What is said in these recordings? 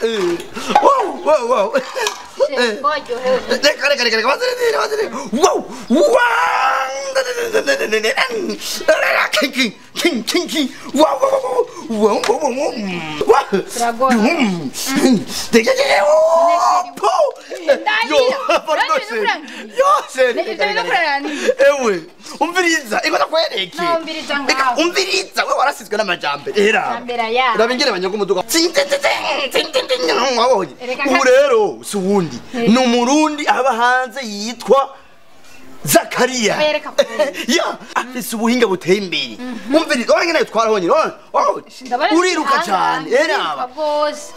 Wow wow wow. Reka reka reka reka bazire bazire. Wow wow. King king king king. Wow wow wow wow wow. Ewe umviriza iko nakwereke. Umviriza we warasizwe n'amajambere. Era. Urabingere banyaga umuduga. Wabonye. Ubu rero si uwundi. Ni umurundi aba hanze yitwa Zakaria. Ya, afise ubuhinga buteye imbere. Umviriza urangene nayo twarahonye. Uriruka cyane. Era.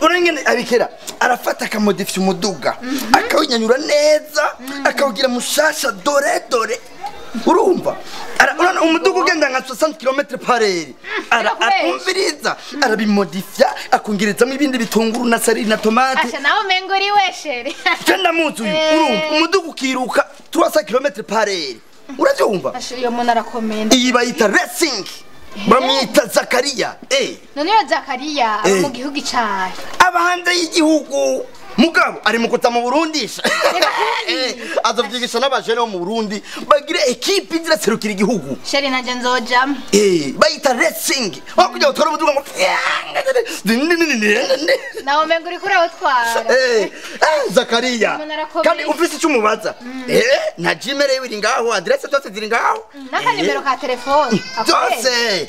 Urangene abikera arafata akamodify umuduga. Akawunyanyura neza, akawugira mushasha dore dore. Urumva? Urana umuduga ugenda nka 60 km par heure. Umviriza arabimodifya akongerezamo ibindi bitunguru na sari na tomate. Asha nawe mengo uri weshere. Tenda muzi uyu. Urumva umuduga ukiruka 300 km par heure. Uravyumva? Asha iyo muntu arakomenda. Iyi bayita racing. Bamwita Zakaria. None yo Zakaria mu gihugu cyayo. Aba hanze y'igihugu. Mugabo ari mu kuta mu Burundisha. Azovyigisha n'abajene bo mu Burundi bagire equipe iziraserukira igihugu. Sheri nanje nzojamo. Bayita racing. Aho kugira utwara umuduga ngo nawe mengo uri kuri utwara. Zakaria. Kandi ufise icyo umubaza. Na Gmail yiwe iri ngaho, adresse zose ziri ngaho. N'akanimero ka telefone. Zose.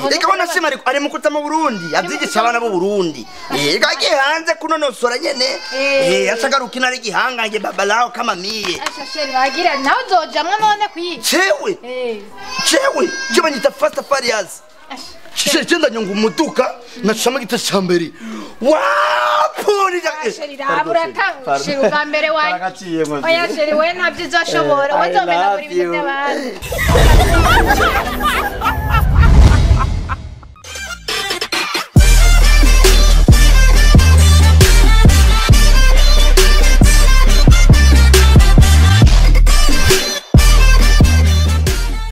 Reka bona shima ari mu kuta mu Burundi, avyigisha abana b'u Burundi. Gagiye hanze kunonosora nyene. Ashagaruka inari gihangange babalao kama miye. Asha sheri bagira nawe nzojamwe none kwiga. Cewe. Cewe, je banyita Fast Farias. Sheri ndanyonga umuduka nacama gito cyambere. Wapo ni sheri rabura sheri ubwa mbere wanjye. Oya sheri we ntabyo uzoshobora, we nzomena buri bintu by'abandi.